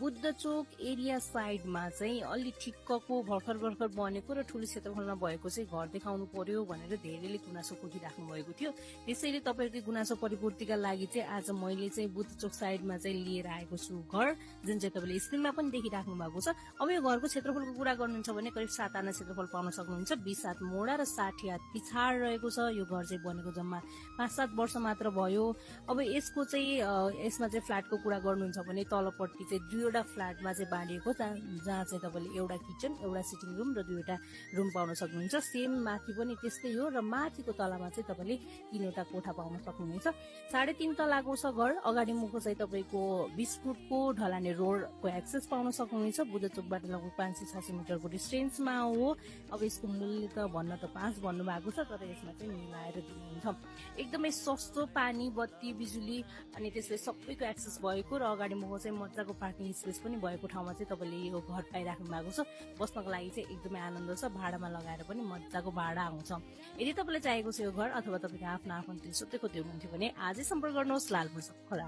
बुद्ध चोक area साइडमा चाहिँ अलि ठिक्कको भर्खर भर्खर बनेको र ठुलो क्षेत्रफलमा भएको चाहिँ घर देखाउनु पर्यो भनेर धेरैले गुनासो पोखिराख्नु भएको थियो। त्यसैले तपाईँकै गुनासो परिपूर्तिका लागि चाहिँ आज मैले चाहिँ बुद्ध चोक साइडमा चाहिँ लिएर आएको छु घर, जुन चाहिँ तपाईँले स्क्रिनमा पनि देखिराख्नु भएको छ। अब यो घरको क्षेत्रफलको कुरा गर्नुहुन्छ भने करिब 7 आना क्षेत्रफल पाउन सक्नुहुन्छ। 20 हात मोडा र 60 हात पिछाड रहेको छ। यो घर चाहिँ बनेको जम्मा 5-7 वर्ष मात्र भयो। अब यसको चाहिँ यसमा चाहिँ फ्ल्याटको कुरा गर्नुहुन्छ भने तलपट्टि चाहिँ 2वटा फ्ल्याटमा चाहिँ बाँडिएको, जहाँ चाहिँ तपाईँले एउटा किचन, एउटा सिटिङ रुम र 2वटा रुम पाउन सक्नुहुन्छ। सेम माथि पनि त्यस्तै हो र माथिको तलामा चाहिँ तपाईँले 3वटा कोठा पाउन सक्नुहुनेछ। 3.5 तलाको छ घर। अगाडि मुखको चाहिँ तपाईँको 20 फुटको ढलाने रोडको एक्सेस पाउन सक्नुहुनेछ। बुद्ध चोकबाट लगभग 500-600 मिटरको डिस्टेन्समा हो। अब यसको मूल्य त भन्न त 5 भन्नुभएको छ, तर यसमा चाहिँ मिलाएर दिनुहुन्छ। एकदमै सस्तो पानी, बत्ती, बिजुली अनि त्यसले सबैको एक्सेस भएको र अगाडि मुखको चाहिँ मजाको पार्किङ स्पेस पनि भएको ठाउँमा चाहिँ तपाईँले यो घर पाइराख्नु भएको छ। बस्नको लागि चाहिँ एकदमै आनन्द छ। भाडामा लगाएर पनि मजाको भाडा आउँछ। यदि तपाईँलाई चाहिएको छ यो घर अथवा तपाईँको आफ्नो आफन्त सोध्दै खोज्दै हुनुहुन्थ्यो भने आजै सम्पर्क गर्नुहोस्। लालपुर खोला।